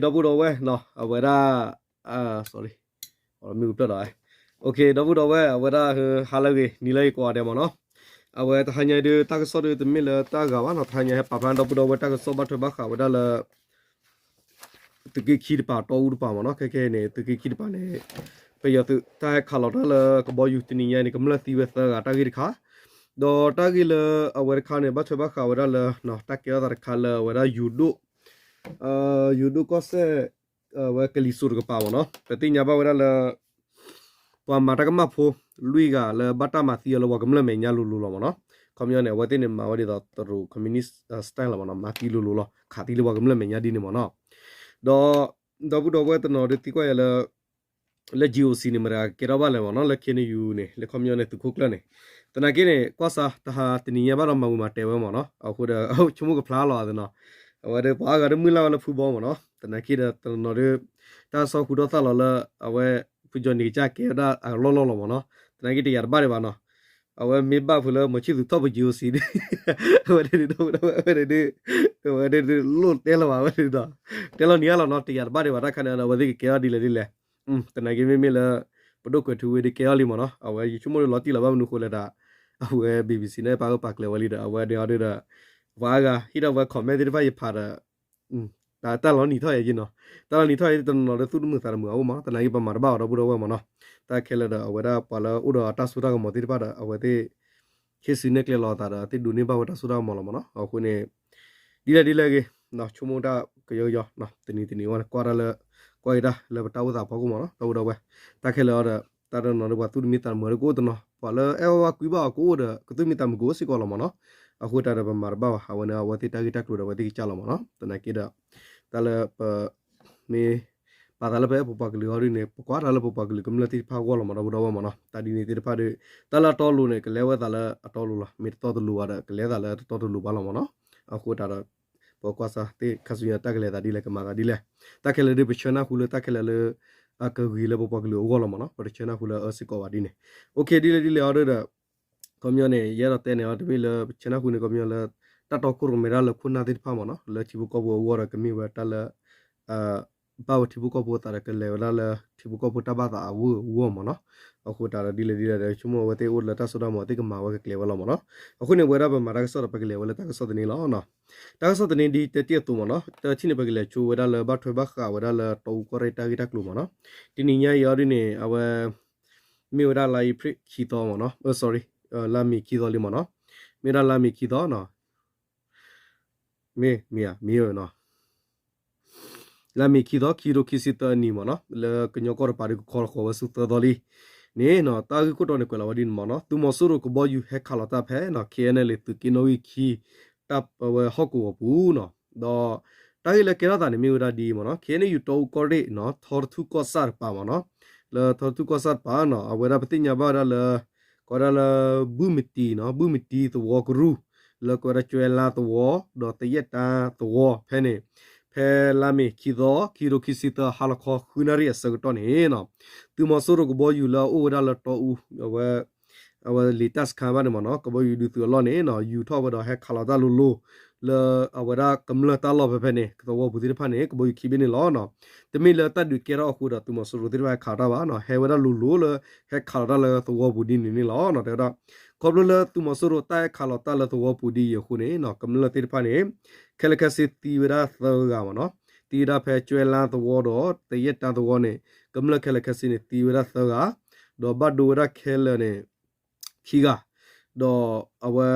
ဒီပုၢ်ဒီဝဲၢ်နီၤ အဝဲဒၣ် မ့ၢ်ကဖျၢၣ်ဒီး ဒီပုၢ်ဒီဝဲၢ် အဝဲဒၣ် ဟါလၢအဂ့ၤ နံၤလၢအဂ့ၤကိးဂၤဒဲးမ့ၢ်နီၤ. အဝဲတဟါညါအံၤဒုး တၢ်ကစီၣ်ဒုးတမ့ၢ်လၢတၢ်ဂၤဘၣ်နီၤ, တဟါညါဟဲပာ်ဖျါဒီပုၢ်ဒီဝဲၢ်တၢ်ကစီၣ်ဘၣ်ထွဲဘၣ်ဃးဝဲဒၣ်လၢ သုးက့ခံတပၤ တီအူတပၤမ့ၢ်နီၤ. ခဲခဲအံၤန့ၣ် သုးက့ခံတပၤန့ၣ် ပယီၤသုးတၢ်ဟဲခးလီၤတၢ်လၢကဘီယူၤတနံၤညါအံၤန့ၣ် ကမျၢၢ်သံဝဲသၢဂၤတၢ်ဂ့ၢ်တခါ, ဒီးတၢ်ဂ့ၢ်လၢအဝဲတခါန့ၣ် ဘၣ်ထွဲဘၣ်ဃးဝဲဒၣ်လၢ တၢ်ကဲထီၣ်သးတခါလၢအဝဲဒၣ်ယိၤဒိၣ် ယိၤဒိၣ်ကီၢ်စဲၣ် ဝဲကလံၤစိးတကပၤမ့ၢ်နီၤ. ပသ့ၣ်ညါဘၣ်ဝဲဒၣ်လၢ ပှၤမၤတၢ်ကမၣ်ဖိ လွံၢ်ဂၤလၢဘၣ်တၢ်မၤသံအီၤလၢပှၤကမျၢၢ်မဲာ်ညါလိၤလိၤလီၤမ့ၢ်နီၤ. ခီပညီန့ၣ် အဝဲသ့ၣ်န့ၣ် မၤဝဲဒ်သိးတရူး communist style လီၤမ့ၢ်နီၤ, မၤသံလိၤလိၤလီၤ, ခးသံလၢပှၤကမျၢၢ်မဲာ်ညါဒ်န့ၣ်မ့ၢ်နီၤ. ဒီး ဒီပုၢ်ဒီဝဲၢ်တနီၤဒုးသံကွၢ်ယၤလၢ လၢ GOC န့ၣ် မတၤကကဲထီၣ်ဘၣ်လဲၣ်မ့ၢ်နီၤ, လၢ KNU န့ၣ် လၢခီပညီန့ၣ် သုးခိၣ်ကျၢၢ်န့ၣ်, သနာ်က့န့ၣ် ကွၢ်စါ တဟါတနံၤညါဘၣ်ဒီးမၤဝံၤမၤတဲာ်ဝဲမ့ၢ်နီၤ, အဃိဒီး ဆိကမိၣ်ကဖျါလီၤသးနီၤ, အဝဲဒီးပှၤအါဂၤဒီးမုၢ်လၢ်ဝဲလၢဖုဘီမ့ၢ်နီၤ, သနာ်က့ဒီးတနီၤဒီး တၢ်ကစီၣ်ဟူထီၣ်သၣ်လီၤလၢ အဝဲ ဖုကၠီၤနံၤကစၢ်ကဲဝဲဒၣ်အလီၢ်လီၢ်လီၤမ့ၢ်နီၤ, သနာ်က့တယာ်တဘၣ်ဒံးဘၣ်နီၤ, အဝဲမ့ၢ်ဘၣ်ဖုလၢ မီၤဆံၣ်သူးထီၣ်ပ GOC ဒ် အဝဲဒၣ်ဒုး အဝဲဒၣ်ဒုး အဝဲဒၣ်ဒုး လိၣ်တဲလီၤဘၣ်ဝဲဒၣ်ဒီး တဲလီၤနံၤအါလီၤနီၤ, တယာ်တဘၣ်ဒံးဘၣ်တၢ်ခါန့ၣ်ဒီး အဝဲသ့ၣ်ကကဲထီၣ်ဒ်လဲၣ်ဒ်လဲၣ် သနာ်က့မ့မ့ၢ်လၢ ပဒိၣ်ကွဲးထူဝ့ဒုးကဲထီၣ်လံမ့ၢ်နီၤ, အဝဲယဆိကမိၣ်လၢလီၤတံၢ်လီၤဘၣ်မနုၤဃိလဲၣ်ဒီး အဝဲ BBC န့ၣ် ပာ်ဂၢၢ်ပာ်ကျၢၤဝဲလံဒီး အဝဲန့ၣ်အီၤဒုးဒီး ပှၤအါဂၤ ဟ့ၣ်ထီၣ်ဝဲ comment သ့ၣ်တဖၣ်ယဖးဒီး တၢ်လီၤနံၤထီၣ်ယဲယနီၤ, တၢ်လီၤနံၤထီၣ်ယဲတနီၤဒီးသူၣ်တမုာ်သးတမုာ်အအိၣ်မ့ၢ်နီၤ, သနာ်က့ပမၤတဘၣ်အီၤဒီပုၢ်ဒီဝဲၢ်မ့ၢ်နီၤ, တၢ်ခဲလၢာ်ဒီးအဝဲဒၣ်ပှၤလၢအိၣ်ဒီးတၢ်စိတၢ်ကမီၤသ့ၣ်တဖၣ်ဒီး အဝဲသ့ၣ် ဟ့ၣ်စုနဲၣ်ကျဲလီၤအသးဒီး သ့ၣ်ဒိးန့ၢ်ဘၣ်ဝဲတၢ်စိတၢ်ကမီၤလီၤမ့ၢ်နီၤ, အဃိန့ၣ် ဒ်လဲၣ်ဒ်လဲၣ်ဂ့ၤ ဆိကမိၣ်တၢ်ကယီကယီ တနံၤတနံၤဝဲန့ၣ် ကွၢ်တၢ်လၢ ကွၢ်က့ၤတၢ်လၢပတၢ်အိၣ်သးဖီခိၣ်မ့ၢ်နီၤ, ဒီပုၢ်ဒီဝဲၢ် တၢ်ခဲလၢာ်အီၤဒီး တၢ်တနီၤဒီးပှၤသူၣ်တမံသးတမုာ်ဒီးကအိၣ်တနီၤ, ပှၤလၢအဲၣ်ဝဲကွံဘၣ်အီၤကအိၣ်ဒီး ကသူၣ်မံသးမုာ်ကအိၣ်စ့ၢ်ကီးလီၤမ့ၢ်နီၤ, အဃိတၢ်ဒီးပမၤတဘၣ်ဘၣ် အဝဲန့ၣ် အဝဲသ့ၣ်တၢ်ဂ့ၢ်တၢ်ကျိၤဒီးအဝဲသ့ၣ်ကစၢ်လီၤမ့ၢ်နီၤ, သနာ်က့ဒီး တၢ်လၢပ မ့ၢ်ပာ်သးလၢပအဲၣ်ပပှၤကလုာ်အီၤဒ်န့ၣ် ပကွၢ်တၢ်လၢပပှၤကလုာ်ကမျၢၢ်သ့ၣ်တဖၣ်အဂီၢ်လီၤမ့ၢ်နီၤ ဒီပုၢ်ဒီဝဲၢ်မ့ၢ်နီၤ, တၢ်ဒ်န့ၣ်သ့ၣ်တဖၣ်ဒီး တၢ်လၢအတီအလိၤန့ၣ် ကလဲၤဝဲသးလၢအတီအလိၤလီၤ, မ့ၢ်တတီတလိၤဘၣ်ဒီး ကလဲၤသးလၢတတီတလိၤဘၣ်လီၤမ့ၢ်နီၤ, အဃိတၢ်ဒီး ပကွၢ်စၢ်သ့ၣ်ခါဆူညါတၢ်ကလဲၤသးဒ်လဲၣ် ကမၤသးဒ်လဲၣ်, တၢ်ခဲလၢာ်ဒီး ပဆၢနၢ်ဟူလၢတၢ်ခဲလၢာ်လၢ အကဂ့ၤလၢပပှၤကလုာ်အဂီၢ်လီၤမ့ၢ်နီၤ, ပတဆၢနၢ်ဟူလၢအအၢစ့ၢ်ကီးဘၣ်ဒ်န့ၣ်, အိၣ်ခ့ ဒ်လဲၣ်ဒ်လဲၣ်အီၤဒီး ခီပညီန့ၣ် ယအဲၣ်ဒိးတဲန့ၣ်အီၤ တမ့ၢ်လၢပဆၢနၢ်ဟူန့ၣ် ခီပညီလၢ တၢ်တီခိၣ်ရိၣ်မဲတၢ်လၢခိၣ်နၢ်သ့ၣ်တဖၣ်မ့ၢ်နီၤ လၢထံဖိကီၢ်ဖိအဂီၢ်ဒီး ကမ့ၢ်ဝဲတၢ်လၢ ဘၣ်ဝဲထံဖိကီၢ်ဖိအသးဒီး ကလဲၤဝဲဒၣ်လၢထံဖိကီၢ်ဖိတၢ်ဘၣ်သးအဂီၢ်အဂီၢ်မ့ၢ်နီၤ, အဃိတၢ်ဒီးဒ်လဲၣ်ဒ်လဲၣ်ဒီး ဆိကမိၣ်အဝဲသ့ၣ်အိၣ်လၢတၢ်စိတၢ်ကမီၤ သ့ၣ်ကမၤဝဲကကျဲၤဝဲလီၤမ့ၢ်နီၤ, အဃိန့ၣ် ဝဲဒၣ်ပမၤတၢ်ကစီၣ်ဒီး ပကလဲၤဝဲလၢတၢ်ကစီၣ်သန့လီၤ. တၢ်ကစီၣ်သန့ဒ်တထံၣ်အသိးမ့ၢ်နီၤ တထံၣ်န့ၣ် ပကလဲၤဆိဝဲဒၣ်လၢဘၣ်ထွဲဘၣ်ဃးဝဲဒၣ်လၢတီအူကီၢ်ရ့ၣ်တၢ်ဂ့ၢ်တၢ်ကျိၤမ့ၢ်နီၤ, တနံၤညါအံၤအီၤဒ်န့ၣ် အဝဲ မ့ၢ်ဝဲဒၣ်လါအ့ဖြ့ၣ်ခံသီမ့ၢ်နီၤ, အ sorry လါမ့ၤခံသီလံမ့ၢ်နီၤ, မ့ၢ်ဝဲဒၣ်လါမ့ၤခံသီနီၤ, မ့ၢ်မ့ၢ်ဧါ မ့ၢ်ဝဲနီၤ, လါမ့ၤခံသီ ခံကထိခံဆံသၢအနံၤမ့ၢ်နီၤ လၢကညီကီၢ်တပၤဒီးကခီလီၤဃီၤဝဲဆူသၢသီလံန့ၣ်နီၤ, တၢ်ဂ့ၢ်ခိၣ်တီန့ၣ်ကွဲးလီၤဝဲဒ်န့ၣ်မ့ၢ်နီၤ, သုးမီၤစိရိၤကဘီယူၤဟဲခးလီၤတၢ်ဖဲနီၤ KNLA သုးက့နီၣ်ဂံၢ်ခံ တၢ်ဝဲဟီၣ်ကဝီၤပူၤနီၤ, ဒီးတၢ်ဂ့ၢ်လၢကဲထီၣ်သးန့ၣ်မ့ၢ်ဝဲဒၣ်ဒ်အံၤမ့ၢ်နီၤ, KNU တီအူကီၢ်ရ့ၣ်နီၤ ထီတထူၣ်ကီၢ်ဆၣ်တပၤမ့ၢ်နီၤ, လၢထီတထူၣ်ကီၢ်ဆၣ်တပၤနီၤ အဝဲဒၣ်ပသ့ၣ်ညါဘၣ်ဝဲဒၣ်လၢ ကိးဝဲဒၣ်လၢ ဘုမတံနီၤ ဘုမတံသဝီကရူၢ် လၢကိးဝဲဒၣ်ကၠွဲလါသဝီ ဒီးသယဲၢ်တၢ်သဝီဖဲန့ၣ် ဖဲလါမ့ၤခံသီ ခံကထိခံဆံသၢ ဟါလီၤခီဃုနၣ်ရံၣ်အဆၢကတီၢ်န့ၣ်နီၤ, သုးမီၤစိရိၤကဘီယူၤလၢအအိၣ်ဝဲဒၣ်လၢတီအူ အဝဲ အဝဲလံာ်တၢ်စခါဘၣ်န့ၣ်မ့ၢ်နီၤ ကဘီယူၤဒုးသုးအလီၢ်န့ၣ်နီၤ ယူၤထီၣ်ဝဲဒီးဟဲခးလီၤတၢ်လိၤလိၤ လၢအဝဲဒၣ်ကမျၢၢ်တၢ်လီၢ်ဖဲဖဲန့ၣ် ကသဝီပူၤသ့ၣ်တဖၣ်န့ၣ် ကဘီယူၤခံဘ့ၣ်န့ၣ်လီၤနီၤ. တမ့ၢ်လၢတၢ်ဒုးကဲထီၣ်အဃိဒီး သုးမီၤစိရိၤသ့ၣ်တဖၣ်ဟဲခးတၢ်ဘၣ်နီၤ, ဟဲဝဲဒၣ်လိၤလိၤလၢ ဟဲခးလီၤတၢ်လၢသဝီပူၤဒ်န့ၣ်န့ၣ်လီၤ. တဲဝဲဒၣ် ခီဖျိလၢသုးမီၤစိရိၤတၢ်ဟဲခးလီၤတၢ်လၢသဝီပူၤဒ်အံၤအဃိန့ၣ်နီၤ ကမျၢၢ်သ့ၣ်တဖၣ်န့ၣ် ခဲလၢာ်ခဲဆ့သံဝဲဒၣ်သၢဂၤမ့ၢ်နီၤ, သံဝဲဒၣ်ဖဲကၠွဲလါသဝီဒီး သယဲၢ်တၢ်သဝီန့ၣ် ကမျၢၢ်ခဲလၢာ်ခဲဆ့န့ၣ် သံဝဲဒၣ်သၢဂၤ, ဒီးဘၣ်ဒိဝဲဒၣ်ခဲလၢာ်န့ၣ် ခံဂၤ, ဒီးအဝဲ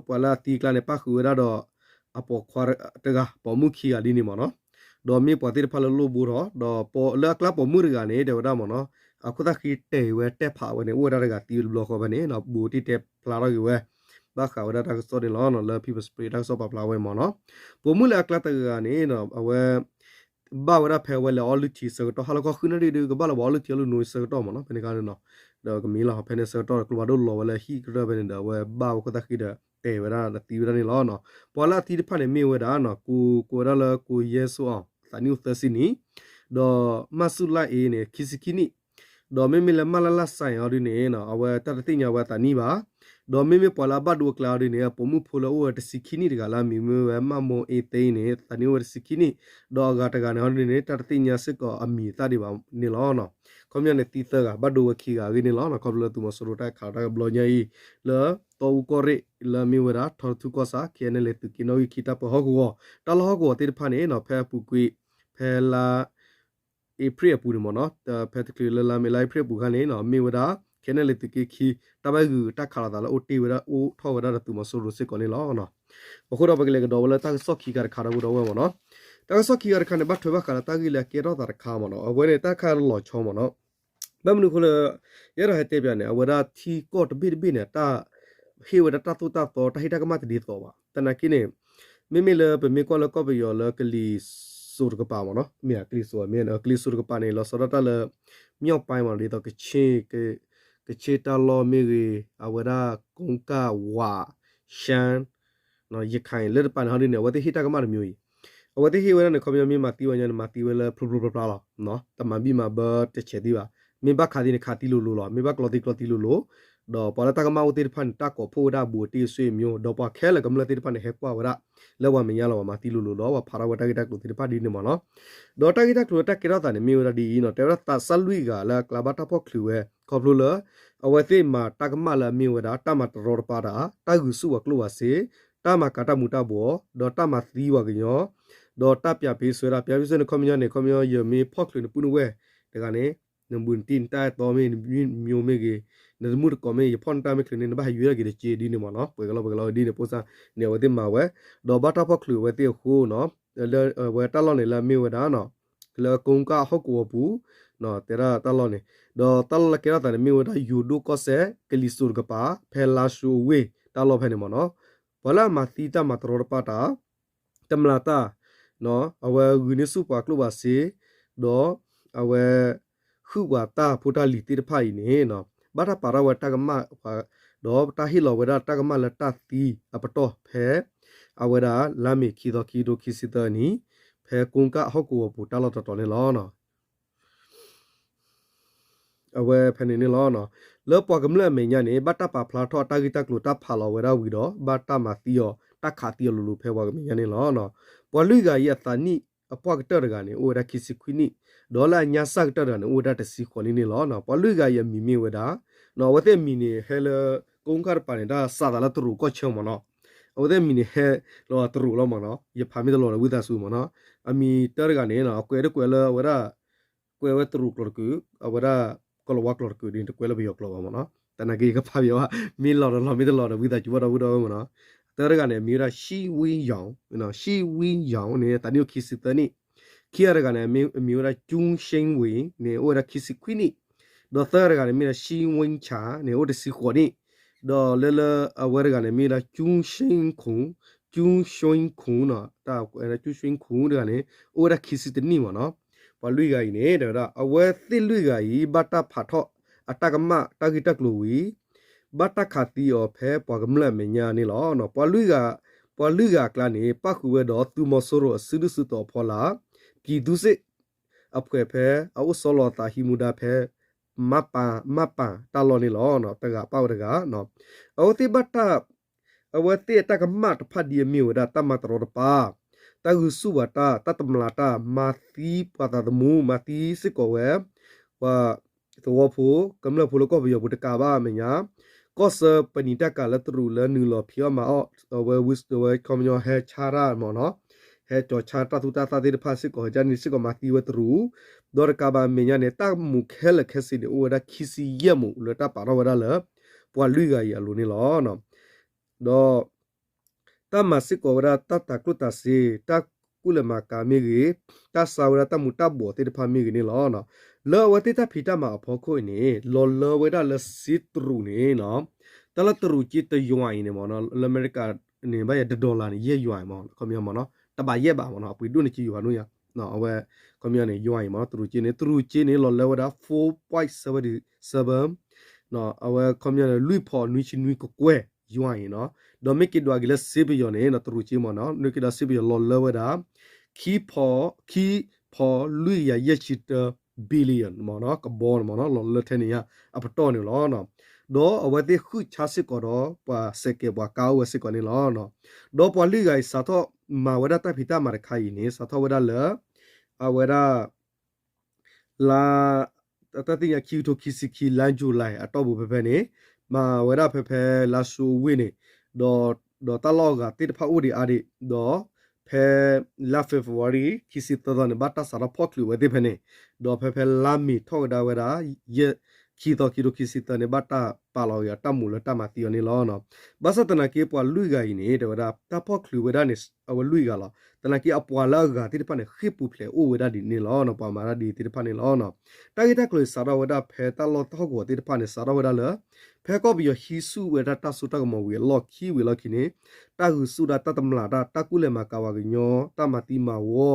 ပှၤလၢအသံအကျါန့ၣ် ပၣ်ဃုာ်ဝဲဒၣ်ဒီး အပိာ်ခွါတဂၤ ပိာ်မုၣ်ခံဂၤဒ်န့ၣ်မ့ၢ်နီၤ, ဒီးမ့ၢ်ပှၤသ့ၣ်တဖၣ်လၢလိၣ်ဘိထီၣ် ဒီးလၢအကျါပိာ်မုၣ်တဂၤန့ၣ် တဲဝဲဒၣ်မ့ၢ်နီၤ အခိၣ်သၣ်ဃံတဲာ်ဝဲတဲာ်ဖးဝဲန့ၣ် အိၣ်ဝဲဒၣ်တဂၤသံဝဲတဘျီဃီဖဲန့ၣ် ဘူးတံၢ်တဲဖျါထီၣ်က့ၤဝဲ ဘၣ်ဃးဝဲဒၣ်တၢ်ကစီၣ်န့ၣ်လီၤ. လၢ People Spirit တၢ်ကစီၣ်ပာ်ဖျါဝဲမ့ၢ်နီၤ ပိာ်မုၣ်လၢအကျါတဂၤန့ၣ် အဝဲ ဘၣ်ဝဲဒၣ်ဖဲအဝဲလဲၤအီလုၢ်ထံဆၢကတီၢ် ဟါလီၤခီဃုနၣ်ရံၣ်ဒုး ကဘၣ်လီၤပှၤအီလုၢ်ထံအီလုၢ်နိဆၢကတီၢ်မ့ၢ်နီၤ ဖဲန့ၣ်ခါန့ၣ်နီၤ ဒီးကမ့ၢ်လီၤ ဖဲန့ၣ်ဆၢကတီၢ် ကျိဖးဒိၣ်လီၤဝဲလၢဟံၣ်ကတၢၢ်ဖဲန့ၣ်ဒီး အဝဲဘၣ်ဝဲခိၣ်သၣ်ဃံဒီး တဲာ်ဝဲဒၣ်ဒီးသံဝဲဒၣ်န့ၣ်လီၤ. ပှၤလၢအသံတဖၣ်န့ၣ်မ့ၢ်ဝဲဒၣ် ကိးဝဲဒၣ်လၢကိးယဲၢ်စိအီၤ သးနံၣ်အိၣ်သၢဆံနံၣ် ဒီးမၢ်ဆူၣ်လၢ်အ့န့ၣ် ခံဆံခံနံၣ် ဒီးမ့မ့ၢ်လၢ မလလ ဆိုင် အီၤဒုန့ၣ် အဝဲတၢ်တသ့ၣ်ညါဝဲအသးနံၣ်ဘၣ်. ဒီးမ့မ့ၢ်ပှၤလၢအဘၣ်ဒိအကျါအီၤဒုန့ၣ် အပိာ်မုၣ်ဖိလၢအိၣ်ဝဲတဆံခံနံၣ်တဂၤလၢအမံၤမ့ၢ်ဝဲ မၣ်မိၢ်အ့သ့န့ၣ် သးနံၣ်အိၣ်ဝဲတဆံခံနံၣ်, ဒီးအဂၤတဂၤန့ၣ်အီၤဒုန့ၣ် တၢ်တသ့ၣ်ညါစ့ၢ်ကီးအမံၤအသၣ်ဒံးဘၣ်န့ၣ်လီၤ. ခီပညီန့ၣ်သံသၢဂၤ ဘၣ်ဒိဝဲခံဂၤအဂ့ၢ်န့ၣ်လီၤ. ခီဖျိလၢသုးမီၤစိရိၤတၢ်ခးတၢ်ကဘျီညါအံၤ လၢတီအူကီၢ်ရ့ၣ် လၢအမ့ၢ်ဝဲဒၣ် ထီထူကီၢ်ဆၣ် ခဲအံၤန့ၣ်လဲၤသုးက့ၤနီၣ်ဂံၢ်ခံတၢ်ပၢဟီၣ်ကဝီၤ တၢ်လီၢ်ဟီၣ်ကဝီၤသ့ၣ်တဖၣ်န့ၣ် ဖဲအပူၤကွံာ် ဖဲလါ အ့ဖြ့ၣ်အပူၤန့ၣ်မ့ၢ်နီၤ, ဖဲတချုးလၢလါမ့ၤလါအ့ဖြ့ၣ်အပူၤခါန့ၣ် မ့ၢ်ဝဲဒၣ် ခဲအံၤန့ၣ်လဲၤသုးက့ၤခံ တၢ်ဘၣ်ဂုာ်တၢ်ခးလိာ်သးလၢအိၣ်တ့ၢ်ဝဲဒၣ် အိၣ်ထီၣ်ဝဲဒၣ်ဒီးသုးမီၤစိရိၤစ့ၢ်ကီးန့ၣ်လီၤ. အဃိဒီးပကလဲၤကဒီးဝဲလၢတၢ်ကစီၣ်ခံခါတခါဒီပုၢ်ဒီဝဲၢ်မ့ၢ်နီၤ, တၢ်ကစီၣ်ခံခါတခါန့ၣ် ဘၣ်ထွဲဘၣ်ဃးလၢတၢ်ဂ့ၢ်လၢအကဲထီၣ်သးတခါမ့ၢ်နီၤ, အဝဲန့ၣ်တၢ်ခါလီၤဆီမ့ၢ်နီၤ, ဘၣ်မနုၤအဃိလၢ ယအဲၣ်ဒိးဟဲတဲပၠးန့ၣ် အဝဲဒၣ်ထံကီၢ်တဘ့ၣ်တဘ့ၣ်န့ၣ် တၢ် ဟ့ၣ်ဝဲဒၣ်တၢ်သိၣ်တၢ်သီ တၢ်ဟ့ၣ်တၢ်ကမၣ်တဒ်သိးဘၣ်. သနာ်က့န့ၣ် မ့မ့ၢ်လၢပမ့ၢ်ကွၢ်လၢကီၢ်ပယီၤလၢကလံၤစိးတကပၤမ့ၢ်နီၤ, မ့ၢ်ဧါ ကလံၤစိးမ့ၢ် ကလံၤစိးတကပၤန့ၣ် လီၤဆီဒၣ်တၢ်လၢ မြောက်ပိုင်းမ့ၢ်နီၤ, ဒ်သိး ကခ့ၣ်တၢ်လီၢ်မ့ၢ်ဂ့ၤ, အဝဲဒၣ် ကိကၣ်ဝး ရှမ်း ရခိုင် လၢတပၤန့ၣ်ဟီဒ်န့ၣ် အဝဲသ့ၣ်ဟ့ၣ်တၢ်ကမၣ်တမျိုးအံၤ, အဝဲသ့ၣ်ဟ့ၣ်ဝဲဒၣ်န့ၣ် ခီပညီမ့ၢ်မၤသံဝဲညါန့ၣ် မၤသံဝဲလၢဖျိဖျိဖျါဖျါလီၤ. တမၤဘံၣ်မၤဘၢတဆဲးသံဘၣ်. မ့ၢ်ဘၣ်ခးသံန့ၣ် ခးသံလိၤလိၤလီၤ. မ့ၢ်ဘၣ်ကျီသံကျီသံလိၤလိၤ, ဒီးပှၤလၢတၢ်ကမၣ်အိၣ်သ့ၣ်တဖၣ်န့ၣ် တၢ်ကိးဖှိၣ်ဝဲဒၣ်အဘူးအတံၢ်အဆွေအမျိုး, ဒီးပှၤခဲလၢာ်ကမျၢၢ်သ့ၣ်တဖၣ်န့ၣ် ဟဲကွၢ်ဝဲဒၣ် လၢပှၤမဲာ်ညါလီၤ ပှၤမၤသံလိၤလိၤဒီး ပှၤဖးထီၣ်ဝဲတၢ်ဂ့ၢ်တၢ်ကျိၤသ့ၣ်တဖၣ်ဒ်န့ၣ်မ့ၢ်နီၤ. ဒီးတၢ်ဂ့ၢ်တၢ်ကျိၤလၢတၢ်ကဲထီၣ်သးန့ၣ် မ့ၢ်ဝဲဒၣ်ဒ်အံၤနီၤ, တဲဝဲဒၣ်သးစၢ်လွံၢ်ဂၤလၢအကျါဘၣ်တၢ်ဖီၣ်ချုးဝဲ ခီဖျိလၢ အဝဲသ့ၣ်မၤတၢ်ကမၣ်လၢအမ့ၢ်ဝဲဒၣ် တၢ်မၤတရီတပါတၢ်, တၢ်ဂုာ်ဆူၣ်ပှၤကျိၣ်ပှၤစ့, တၢ်မၤကၤတၢ်မူၤတၢ်ဘှီး, ဒီးတၢ်မၤသံပှၤကညီ, ဒီးတၢ်ပျးပ့ၤစွဲဒၣ် ပျးပ့ၤစွဲန့ၣ် ခီပညီန့ၣ် ခီပညီ ယမ့ၢ်ဖီၣ်ချုးနပုၢ်နဝဲၢ်တဂၤန့ၣ် နဘူးနတံၢ်နတၢ်အဲၣ်တီမ့ၢ် နမ့ၢ်မ့ၢ်ဂ့ၤ, နတမုၢ်တကိးမ့ၢ် ယဖီၣ်နတၢ်မ့ၢ်ချုးန့ၣ် နဘၣ်ဟးယွဲဒၣ်က့ၤတက့ၢ်ဒ်န့ၣ်မ့ၢ်နီၤ. ပှဲၤလီၤပှဲၤလီၤဒ်န့ၣ် ဖိစၢ်န့ၣ် အဝဲသ့ၣ်မၤဝဲ, ဒီးဘၣ်တၢ်ဖီၣ်ချုးအဝဲသ့ၣ်အဃိနီၤ, လၢအဝဲတၢ်လီၢ်န့ၣ်လၢအမ့ၢ်ဝဲဒၣ် လၢကိကၣ်ဟီၣ်ကဝီၤပူၤ တဲဒၣ်တၢ်လီၢ်န့ၣ်, ဒီးတၢ်လီၢ်လၢကဲထီၣ်သးန့ၣ် မ့ၢ်ဝဲဒၣ်ယိၤဒိၣ်ကီၢ်စဲၣ် ကလံၤစိးတကပၤ ဖဲလါၡိဝ့ၢ်တၢ်လီၢ်ဖဲန့ၣ်မ့ၢ်နီၤ, ပှၤလၢအမၤသံတၢ်မၤတရီတပါတၢ် တမျးတၢ် အဝဲဂုာ်န့ၢ်ဆူၣ်ပှၤကျိၣ်ပှၤစ့, ဒီးအဝဲ ဟုၣ်ပှၤတၢ်ဖိတၢ်လံၤသ့ၣ်တဖၣ်အံၤန့ၣ် ဘၣ်တၢ်ပာ်ထီၣ်ဝဲတၢ်ကမၣ် ဒီးတၢ်ဟ့ၣ်လီၤဝဲဒၣ်တၢ်ကမၣ်လၢတၢ်သံအပတီၢ်ဖဲ အဝဲဒၣ်လါမ့ၤခံသီ ခံကထိခံဆံသၢနံၣ် ဖဲကိကၣ်ဟီၣ်ကဝီၤပူၤတၢ်လီၢ်တတီၤန့ၣ်လီၤ. အဝဲဖဲန့ၣ်န့ၣ်လီၤ. လၢပှၤကမျၢၢ်အမဲာ်ညါန့ၣ် ဘၣ်တၢ်ပာ်ဖျါထီၣ်တၢ်ဂ့ၢ်တၢ်ကျိၤတၢ်ဖးလီၤဝဲဒၣ်ဝံၤဒီး ဘၣ်တၢ်မၤသံအီၤ တၢ်ခးသံအီၤလိၤလိၤဖဲပှၤကမဲာ်ညါန့ၣ်လီၤ. ပှၤလွံၢ်ဂၤအံၤအသးနံၣ်အပှၢ်ကတၢၢ်တဂၤန့ၣ် အိၣ်ဝဲဒၣ်ခံဆံခွံနံၣ်, ဒီးလၢအညါစၢ်ကတၢၢ်တဂၤန့ၣ် အိၣ်ဝဲဒၣ်တဆံဃိးနံၣ်န့ၣ်လီၤ. ပှၤလွံၢ်ဂၤအံၤအမံၤမ့ၢ်ဝဲဒၣ် အဝဲသ့ၣ်အမံၤန့ၣ် ဟဲလၢ ကိကၣ်တပၤန့ၣ် တၢ်စးသးလၢတရူးကီၢ်ဆၢမ့ၢ်နီၤ, အဝဲသ့ၣ်အမံၤန့ၣ် ဟဲလီၤတရူးလီၤမ့ၢ်နီၤ, ယဖးမ့ၢ်တလီၤဒီးဝံသးစူၤမ့ၢ်နီၤ, အမံၤတၢတဂၤန့ၣ် အကွဲးတကွဲးလၢအဝဲဒၣ် ကွဲးဝဲတရူးကျိာ်တကုာ်, အဝဲဒၣ်ကီၤလၤဝါကျိာ်တကုာ်ဒ်န့ၣ် တကွဲးလၢပယီၤကျိာ်ဘၣ်မ့ၢ်နီၤ, သနာ်က့ယကဖးပယီၤဘၣ်, မ့ၢ်လီၤဒီးလီၤ မ့ၢ်တလီၤဒီးဝံသးစူၤဘၣ်ဒီပုၢ်ဒီဝဲၢ်မ့ၢ်နီၤ, တၢတဂၤန့ၣ် အမံၤဝဲဒၣ် ရှံဝံယီၤ, ရှံဝံယီၤန့ၣ် သးနံၣ်အိၣ်ခံဆံသၢနံၣ်, ခံဂၤတဂၤန့ၣ် အမံၤဝဲဒၣ် ကၠူရှ့ဝ့ၤန့ၣ် အိၣ်ဝဲဒၣ်ခံဆံခွံနံၣ်, ဒီးသၢဂၤတဂၤန့ၣ် မ့ၢ်ဒၣ် ရှံဝ့ဆၣ်န့ၣ် အိၣ်တဆံဃိးနံၣ်, ဒီးလၢလၢအဝဲတဂၤန့ၣ် မ့ၢ်ဒၣ် ကၠူရှ့ခူၣ်, ကၠူရှ့ခူၣ်နီၤ, တၢ်ကွဲးဒၣ် ကၠူရှ့ခူၣ်တဂၤန့ၣ် အိၣ်ဝဲဒၣ်ခံဆံတနံၣ်မ့ၢ်နီၤ, ပှၤလွံၢ်ဂၤအံၤန့ၣ် တဲဝဲဒၣ် အဝဲသ့ၣ်လွံၢ်ဂၤအံၤ ဘၣ်တၢ်ဖးထီၣ်အတၢ်ကမၣ်တၢ်ဂ့ၢ်တၢ်ကျိၤဝံၤ ဘၣ်တၢ်ခးသံအီၤဖဲပှၤကမျၢၢ်အမဲာ်ညါန့ၣ်လီၤ. ပှၤလွံၢ်ဂၤ, ပှၤလွံၢ်ဂၤအကျါန့ၣ် ပၣ်ဃုာ်ဝဲဒီးသုးမီၤစိရိၤအစုဒုၣ်စုတီၤအဖီလာ် ပြည်သူ့စစ် အဖွဲ့ ဖဲအအိၣ်ဆီလီၤအသးဟံးမူဒါဖဲ မၣ်ပၣ်, မၣ်ပၣ်တၢ်လီၢ်န့ၣ်လီၤ. တဂၤပၣ်ဝဲတဂၤ, အဝဲသ့ၣ်ဘၣ်တၢ် အဝဲသ့ၣ်အတၢ်ကမၣ်တဖၣ်ဒ်အမ့ၢ်ဝဲဒၣ် တၢ်မၤတရီတပါ, တၢ်ဂုာ်ဆူၣ်ပှၤတၢ်, တၢ်တမျးတၢ်, မၤသံပှၤသးသမူ, မၤသံစ့ၢ်ကီးဝဲ ပှၤသဝီဖိ, ကမျၢၢ်ဖိလၢကီၢ်ပယီၤပူၤတကးဘၣ်အမဲာ်ညါ, ကီၢ်ဆၢပနံာ်တၢ်ကၤလၢတရူးလၢနုာ်လီၤဖံးအီၣ်မၤအီၣ်, အဝဲဝံ, အဝဲခီပညီဟဲဆါတၢ်မ့ၢ်နီၤ, ဟဲကၠီၤဆါတၢ်သူတၢ်သၣ်သ့ၣ်တဖၣ်စ့ၢ်ကီး ဟဲကၢန့ၣ်စ့ၢ်ကီးမၤသံဝဲတရူး, ဒီးတကးဘၣ်အမဲာ်ညါန့ၣ် တၢ်မူခဲလၢာ်ခဲဆ့န့ၣ် အိၣ်ဝဲဒၣ်ခံဆံယဲၢ်မူးလၢတၢ်ပာ်ထီၣ်ဝဲဒၣ်လၢ ပှၤလွံၢ်ဂၤအံၤအလိၤန့ၣ်လီၤ. ဒီး တၢ်မၤစ့ၢ်ကီးဝဲဒၣ်တၢ်တၤကျိၣ်တၤစ့, တၢ်ကူၣ်လဲၤမၤကၤမ့ၢ်ဂ့ၤ, တၢ်ဆါဝဲဒၣ်တၢ်မူၤတၢ်ဘှီးသ့ၣ်တဖၣ်မ့ၢ်ဂ့ၤန့ၣ်လီၤ. လၢအဝဲသ့ၣ်တၢ်ဖံးတၢ်မၤအဖီခိၣ်အံၤန့ၣ် လီၤလၢဝဲဒၣ်လၢစ့တရူးန့ၣ်နီၤ, တၢ်လၢတရူးက့တယွၤအံၤန့ၣ်မ့ၢ်နီၤ, လၢအမဲရကၤန့ၣ် ဘၣ်ယၤတ dollar န့ၣ် ယဲၢ်ယွၤအံၤမ့ၢ်နီၤ, ခီပညီမ့ၢ်နီၤ, တဘးယဲၢ်ဘးမ့ၢ်နီၤ, အပှ့ၤဒိၣ်န့ၢ်က့ယွၤနီၢ်ယၤ, အဝဲ ခီပညီန့ၣ် ယွၤအံၤမ့ၢ်နီၤ, တရူးက့န့ၣ်, တရူးက့န့ၣ် လီၤလၢဝဲဒၣ် four point seven seven အဝဲခီပညီန့ၣ် လွံၢ်ဖီနွံဆံနွံကကွဲၢ်ယွၤအံၤနီၤ, ဒီးမ့ၢ်က့ၤဒွးက့ၤလၢစ့ပယီၤန့ၣ်နီၤ, တရူးက့မ့ၢ်နီၤ, မ့ၢ်က့ၤဒွးစ့ပယီၤလီၤလၢဝဲဒၣ် ခံဖီ, ခံဖီလွံၢ်ကယၤယဲၢ်ဆံတၢ billion မ့ၢ်နီၤ ကဘီန့ၣ်မ့ၢ်နီၤ လီၤလၢထဲန့ၣ်ညါအပတီၢ်န့ၣ်လီၤ. ဒီးအဝဲသ့ၣ်ဃုၣ်ဆါစ့ၢ်ကီးဒီး ပှၤစဲးကဲးပှၤကါအိၣ်ဝဲစ့ၢ်ကီးန့ၣ်လီၤ. ဒီးပှၤလွံၢ်ဂၤအံၤစးထီၣ်မၤဝဲဒၣ်တၢ်ဖံးတၢ်မၤတခါအံၤန့ၣ် စးထီၣ်ဝဲဒၣ်လၢ အဝဲဒၣ် လါ တၢ်သ့ၣ်ညါခံကထိခံဆံခံ လါ July အတီၢ်ပူၤဖဲဖဲန့ၣ် မၤဝဲဒၣ်ဖဲဖဲလါၡိဝ့ၢ်န့ၣ် ဒီး ဒီးတၢ်လီၢ်အဂၤသ့ၣ်တဖၣ်အိၣ်ဒံးအါဒံး ဒီး ဖဲလါ February ခံဆံသၢသီန့ၣ် ဘၣ်တၢ်စးထီၣ်ဖီၣ်ချုးဝဲသ့ၣ်ဖဲန့ၣ် ဒီးဖဲဖဲလါမ့ၤထီၣ်ကဒါဝဲဒၣ် ယဲၢ် ခံသီ ခံကထိခံဆံသၢန့ၣ် ဘၣ်တၢ်ပာ်လီၤက့ၤအတၢ်မူးလၢတၢ်မၤသံအီၤန့ၣ်လီၤ. ဘၣ်ဆၣ်သနာ်က့ ပှၤလွံၢ်ဂၤအံၤန့ၣ် တဲဝဲဒၣ်တၢ်ဖီၣ်ချုးဝဲဒၣ်န့ၣ် အဝဲလွံၢ်ဂၤလီၤ. သနာ်က့အပှၤလၢအဂၤသ့ၣ်တဖၣ်န့ၣ် ဃ့ၢ်ပူၤဖျဲးအိၣ်ဝဲဒၣ်ဒ်န့ၣ်လီၤ. ပှၤမၤတၢ်ဒ်သ့ၣ်တဖၣ်န့ၣ်လီၤ. တၢ်ဂ့ၢ်တၢ်ကျိၤစးထီၣ်ဝဲဒၣ်ဖဲတၢ်လီၢ်တၢ်ဟီၣ်ကဝီၤသ့ၣ်တဖၣ်န့ၣ် စးထီၣ်ဝဲဒၣ်လၢ ဖဲကီၢ်ပယီၤဟံးဆူၣ်ဝဲဒၣ်တၢ်စိတၢ်ကမီၤဝံၤအလီၢ်ခံဝံၤအလီၢ်ခံန့ၣ် တၢ်ဂုာ်ဆူၣ်ဒၣ်တၢ်တမျၢ်တၢ် တၢ်ကူၣ်လဲၤမၤကၤပှၤကညီ တၢ်မၤသံမၤဝီ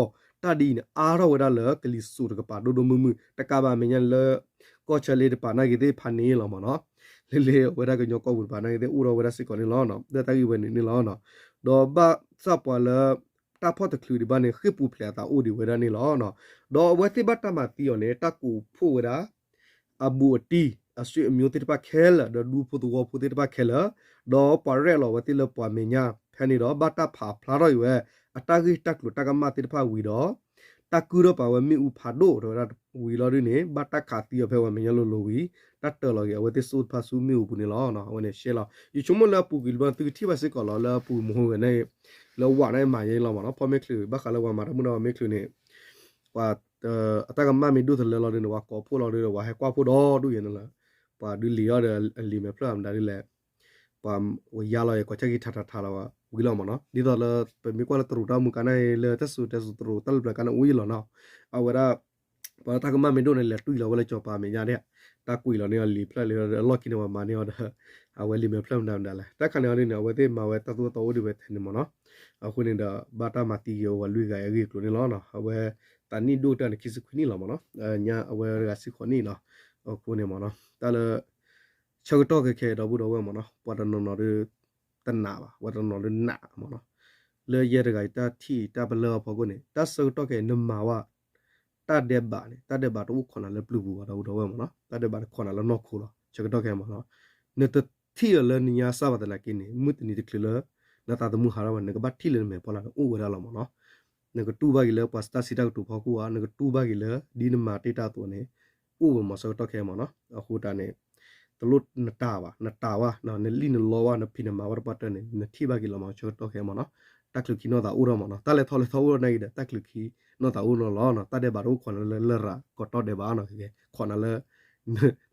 တၢ်ဒ်အံၤန့ၣ် အါထီၣ်ဝဲဒၣ်လၢကလံၤစိးတကပၤဒိၣ်ဒိၣ်မုၢ်မုၢ် တကးဘၣ်အမဲာ်ညါလၢ ကီၢ်ဆၢလ့တပၤနာ်က့သ့ၣ်တဖၣ်န့ၣ်လီၤမ့ၢ်နီၤ. လၢလၢဝဲဒၣ်ကညီကီၢ်ပူၤတပၤနာ်က့သ့ၣ်အိၣ်ထီၣ်ဝဲဒၣ်စ့ၢ်ကီးန့ၣ်လီၤ. လၢတၢ်ဂ့ၢ်ဝဲန့ၣ်န့ၣ်လီၤ. ဒီးဘၣ်ဆၣ်ပှၤလၢ တၢ်ဖီၣ်တချုးဒံးဘၣ်န့ၣ် ဃ့ၢ်ပူၤဖျဲးအသးအိၣ်ဒံးဝဲဒၣ်န့ၣ်လီၤ. ဒီးအဝဲသ့ၣ်ဘၣ်တၢ်မၤသံအီၤန့ၣ် တၢ်ကိးဖှိၣ်ဝဲဒၣ် အဘူးအတံၢ် အဆွေအမျိုးသ့ၣ်တဖၣ်ခဲလၢာ် ဒီးဒူဖိသဝီဖိသ့ၣ်တဖၣ်ခဲလၢာ် ဒီးပှၤရဲၣ်လီၤဝဲသ့ၣ်လၢပှၤမဲာ်ညါဖဲန့ၣ်ဒီး ဘၣ်တၢ်ဖးဖျါထီၣ်အံၤဝဲ အတၢ်ဂ့ၢ်တၢ်ကျိၤတၢ်ကမၣ်သ့ၣ်တဖၣ်ဝံၤဒီး တၢ်ကုၢ်ထီၣ်ပာ်ဝဲမ့ၣ်အူဖးဒိၣ်တဲဝဲဒၣ်ဝံၤလီၤဒ်န့ၣ် ဘၣ်တၢ်ခးသံအီၤဖဲပှၤမဲာ်ညါလိၤလိၤဝံၤ တၢ်တၢၤလီၤက့ၤအဝဲသ့ၣ်စိၣ်တဖၣ်ဆူမ့ၣ်အူပူၤန့ၣ်လီၤ. အဝဲန့ၣ်ရှဲလီၤ ယဆိကမိၣ်လၢအပူၤကွံာ်လံဘၣ် သုကထံၣ်ဘၣ်စ့ၢ်ကီးလီၤ လၢအပူၤမဟိဝဲန့ၣ် လၢဝးန့ၣ်မၤယဲလီၤမ့ၢ်နီၤ ဖီၣ်မ့ၣ်ချုး ဘၣ်ဃးလၢပှၤမၤတၢ်မုၢ်နီၤမ့ၣ်ချုးန့ၣ် ပှၤ အတၢ်ကမၣ်မ့ၢ်ဒိၣ်တလၢလီၤဒ်န့ၣ် ပှၤကိးဖှိၣ်လီၤဒ်ဒီး ပှၤဟဲကွၢ်ဖှိၣ်ဒီဒူၣ်ယဲန့ၣ်လီၤ. ပှၤဒုးလံၤအီၤဒီးအလံၤမဲာ်ဖျၢၣ်အမတၤဒ်လဲၣ် ပှၤဝဲယါလီၤယဲ ကွၢ်ဆၣ်ကံထးထးထးလီၤဝံၤလီၤမ့ၢ်နီၤ ဒ်သိးလၢ ပမ့ၢ်ကွၢ်လၢတရူးတၢ်မူကါန့ၣ် လၢတၢ်စူၤတဲစူၤတရူးတၢ်လၢပျၢၤကါန့ၣ်အိၣ်ယဲလီၤနီၤ အဝဲဒၣ် ပှၤလၢတၢ်ကမၣ်မ့ၢ်ဒိၣ်န့ၣ် လဲၤတွံၢ်လီၤဝဲလၢစီၤပၤမဲာ်ညါဒၣ် တၢ်ကွံာ်လီၤန့ၢ်အီၤလံၤဖျၢၣ်လၢအလီၢ်ခံန့ၣ် ပှၤမၤန့ၢ်အီၤဒီး အဝဲလံၤမဲာ်ဖျၢၣ်မတၤမတၤလဲၣ် တၢ်ခါန့ၣ်အီၤဒ်န့ၣ် အဝဲသ့ၣ်မၤဝဲတၢ်သူၣ်တၢ်သီအိၣ်ဒံးဝဲထဲန့ၣ်မ့ၢ်နီၤ အဃိန့ၣ်ဒီး ဘၣ်တၢ်မၤသံက့ၤဝဲလွံၢ်ဂၤအဂ့ၢ်အကျိၤန့ၣ်လီၤ. အဝဲ သးနံၣ်ဒိၣ်တၢ်န့ၣ် ခံဆံခွံနံၣ်လီၤမ့ၢ်နီၤ ညါအဝဲတဂၤဆံဃိးနံၣ်လီၤ. အဃိန့ၣ်မ့ၢ်နီၤ တၢ်လၢ ဆၢကတီၢ်ခဲခဲဒီပုၢ်ဒီဝဲၢ်မ့ၢ်နီၤ ပှၤတနီၤနီၤဒီး တနာ်ဘၣ် ပှၤတနီၤနီၤဒီးနာ်မ့ၢ်နီၤ လၢယဲတဂၤအံၤတၢ်ထံၣ်တၢ်ပလၢအဖီခိၣ်န့ၣ် တၢ်ဆၢကတီၢ်ခဲအံၤ နမၤဝဲ တၢ်ဒဲးဘးန့ၣ် တၢ်ဒဲးဘးတအိၣ်ခိးနၤလၢပျုၤပူၤဘၣ် ဒီပုၢ်ဒီဝဲၢ်မ့ၢ်နီၤ တၢ်ဒဲးဘးတခိးနၤလၢနီၢ်ခိလီၤ ဆၢကတီၢ်ခဲအံၤမ့ၢ်နီၤ နတထံၣ်အီၤလၢနညါစၢ်ဘၣ်သနာ်က့န့ၣ် မုၢ်တနံၤတချုးလၢ နသးသမူဟးထီၣ်ဘၣ် နကဘၣ်ထံၣ်လၢနမဲာ်ဖီလာ်န့ၣ် အိၣ်ဝဲဒၣ်လီၤမ့ၢ်နီၤ နကတူၢ်ဘၣ်က့ၤလၢပှၤတၢ်စံးတၢ်ကတိၤဖီခိၣ်ဧါ နကတူၢ်ဘၣ်က့ၤလၢ ဒ်နမၤတ့ၢ်တၢ်အသိးန့ၣ် အိၣ်ဝဲမ့ၢ်ဆၢကတီၢ်ခဲအံၤမ့ၢ်နီၤ အဃိတၢ်န့ၣ် တလိၣ်နတၢ်ဘၣ် နတၢ်ဘၣ် နလံၣ်နလီဘၣ် နဖံးနမၤဘၣ်တပှၢ်တၢၢ်န့ၣ် နထံၣ်ဘၣ်က့ၤလီၤမ့ၢ်ဆၢကတီၢ်ခဲအံၤမ့ၢ်နီၤ တၢ်ချုးခံနီၢ်သးအိၣ်ထီၣ်မ့ၢ်နီၤ တၢ်လဲၤထီၣ်လဲၤထီအိၣ်ထီၣ်နာ်က့ဒီး တၢ်ချုးခံနီၢ်သးအိၣ်ထီၣ်လီၤ တၢ်ဒဲးဘးတအိၣ်ခိးနၤလၢလရာ်ကီးတီၢ်ဒဲးဘးနီၤ ခိးနၤလၢ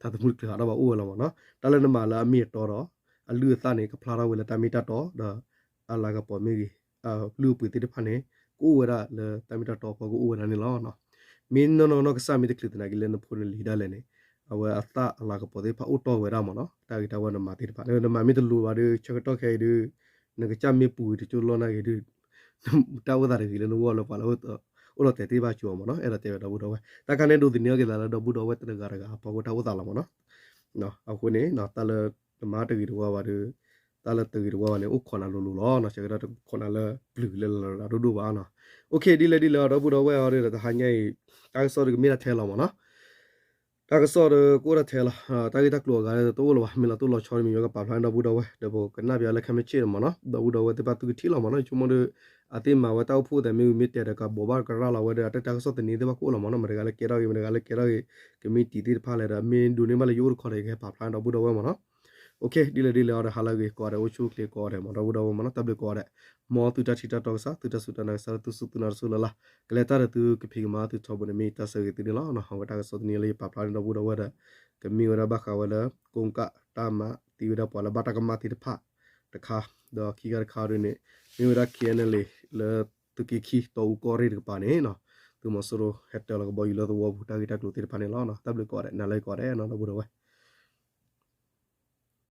သးသမူတချုးဟးထီၣ်ဘၣ်အိၣ်ဝဲလီၤမ့ၢ်နီၤ တၢ်လၢနမၤလၢအမ့ၢ်အတီဒီး အလုၢ်အသၣ်န့ၣ် ကဖျါထီၣ်ဝဲလၢတၢ်မ့ၢ်တၢ်တီဒီး အလၤကပီၤမ့ၢ်ဂ့ၤ အလုၢ်အပှ့ၤသ့ၣ်တဖၣ်န့ၣ် ကအိၣ်ဝဲဒၣ်လၢတၢ်မ့ၢ်တၢ်တီအဖီခိၣ်အိၣ်ဝဲဒၣ်န့ၣ်လီၤ. မ့ၢ်နီၢ်နီၢ်နီၢ်ကစၢ်မ့ၢ်တချုးသနာ်က့လၢနဖိနလံၤဒၣ်လဲာ်န့ၣ် အဝဲအသၣ်အလၤကပီၤသ့ၣ်တဖၣ်အိၣ်တီၢ်ဝဲဒၣ်မ့ၢ်နီၤ တၢ်ဂ့ၤတၢ်ဝါနမၤသ့ၣ်တဖၣ် နမၤမ့ၢ်တလိၤဘၣ်ဒီး ဆၢကတီၢ်ခဲအံၤဒီး နကစၢ်မ့ၢ်ပူၤတကၠိလီၤနာ်က့ဒီး တၢ်အိၣ်သးတဂ့ၤလၢနဂီၢ်လၢပှၤလၢ အိၣ်လီၤတဲာ်တ့ၢ်ဘၣ်ကၠိမ့ၢ်နီၤ အဲၣ်ဒိးတဲဝဲဒီပုၢ်ဒီဝဲၢ် တၢ်ခါန့ၣ်ဒိးသန့ၤအီၤက့ၤသးလၢဒီပုၢ်ဒီဝဲၢ်တဂၤတဂၤအဖီခိၣ်တၢ်အိၣ်သးလီၤမ့ၢ်နီၤ အဃိန့ၣ် တၢ်လၢနမၤတဂ့ၤတဝါဘၣ်ဒီး တၢ်လၢတဂ့ၤတဝါဘၣ်န့ၣ် အိၣ်ခိးနၤလိၤလိၤလီၤ ဆၢကတီၢ်တခိးနၤလၢ ပျုၤလၢလရာ်ဒိၣ်ဒိၣ်ဘၣ်နီၤ OK ဒ်လဲၣ်ဒ်လဲၣ်ဒီပုၢ်ဒီဝဲၢ်အီၤဒီး တဟါညါအံၤ တၢ်ကစီၣ်ဒီးကမ့ၢ်ဒၣ်ထဲလီၤမ့ၢ်နီၤ တၢ်ကစီၣ်ဒီးကအိၣ်ဒၣ်ထဲလီၤ တၢ်ဂ့ၢ်တၢ်ကျိၤအဂၤဒီးတအိၣ်လၢၤဘၣ် မ့ၢ်လီၤတိၢ်လီၤဆီဒီးမ့ၢ်ယွၤကပာ်ဖျါန့ၣ်ဒီပုၢ်ဒီဝဲၢ် ဒီးပကနၣ်ပၠးလၢခဲမုၢ်ဆ့ၣ်န့ၣ်မ့ၢ်နီၤ ဒီပုၢ်ဒီဝဲၢ်သ့ၣ်တဖၣ်သုကထံၣ်လီၤမ့ၢ်နီၤ ဆိကမိၣ်ဒီး အသ့ၣ်မၤဝဲတၢ်အိၣ်ဖှိၣ်သဲးမ့ၢ်ဝံၤမ့ၢ်တဲာ်ဒီးကဘိးဘၣ်ကရၢ်လီၤဝဲဒီး အတၢ်ကစီၣ်သန့သ့ၣ်တဖၣ်ကအိၣ်လီၤမ့ၢ်နီၤ မတၤတဂၤလၢကဲထီၣ်ဂ့ၤ မတၤတဂၤလၢကဲထီၣ်ဂ့ၤ မတၤတဂၤလၢကမ့ၢ်တံၤသ့ၣ်တဖၣ်လဲၣ်ဒီး မ့ၢ်ဒိးန့ၢ်ဘၣ်လၢယအိၣ်တခီဒီး ယကဟဲပာ်ဖျါန့ၣ်ဒီပုၢ်ဒီဝဲၢ်မ့ၢ်နီၤ OK ဒ်လဲၣ်ဒ်လဲၣ်အီၤဒီး ဟါလၢအဂ့ၤကိးဂၤဒဲး အိၣ်ဆူၣ်အိၣ်ချ့ကိးဂၤဒဲးမ့ၢ် ဒီပုၢ်ဒီဝဲၢ်မ့ၢ်နီၤ တၢ်ဘျုးကိးဂၤဒဲး မ်သုတၢ်ထံၣ်တၢ်တီကစၢ် သုတၢ်နာ်ကစၢ်လၢသုစူၢ်သုနာ်တစူၢ်လၢ်လၢ် ကလဲၤတၢ်ဒီးသုကဖံးကမၤသုထီဘိန့ၣ် မ့ၢ်တၢ်ဆၢဂ့ၤသုန့ၣ်လီၤ. အဝဲတၢ်ကစီၣ်သန့လၢယပာ်ဖျါန့ၣ်ဒီပုၢ်ဒီဝဲၢ်ဒီး ကမ့ၢ်ဝဲဒၣ်ဘၣ်ဃးဝဲလၢ ကိကၣ်တၢ်မၤသံဝဲဒၣ်ပှၤလၢဘၣ်တၢ်ကမၣ်သ့ၣ်တဖၣ်တခါ ဒီးခံခါတခါဒ်န့ၣ် မ့ၢ်ဝဲဒၣ် KNLA လၢသုးက့ခံတီအူကီၢ်ရ့ၣ်တကပၤန့ၣ် သုးမီၤစိရိၤဟဲတၢၤလီၤကဘီယူၤလၢသဝီပူၤ တၢ်ဂ့ၢ်တၢ်ကျိၤသ့ၣ်တဖၣ်န့ၣ်လီၤ. တၢ်ဘျုးကိးဂၤဒဲး နၤလၢကိးဂၤဒဲး ဒီပုၢ်ဒီဝဲၢ်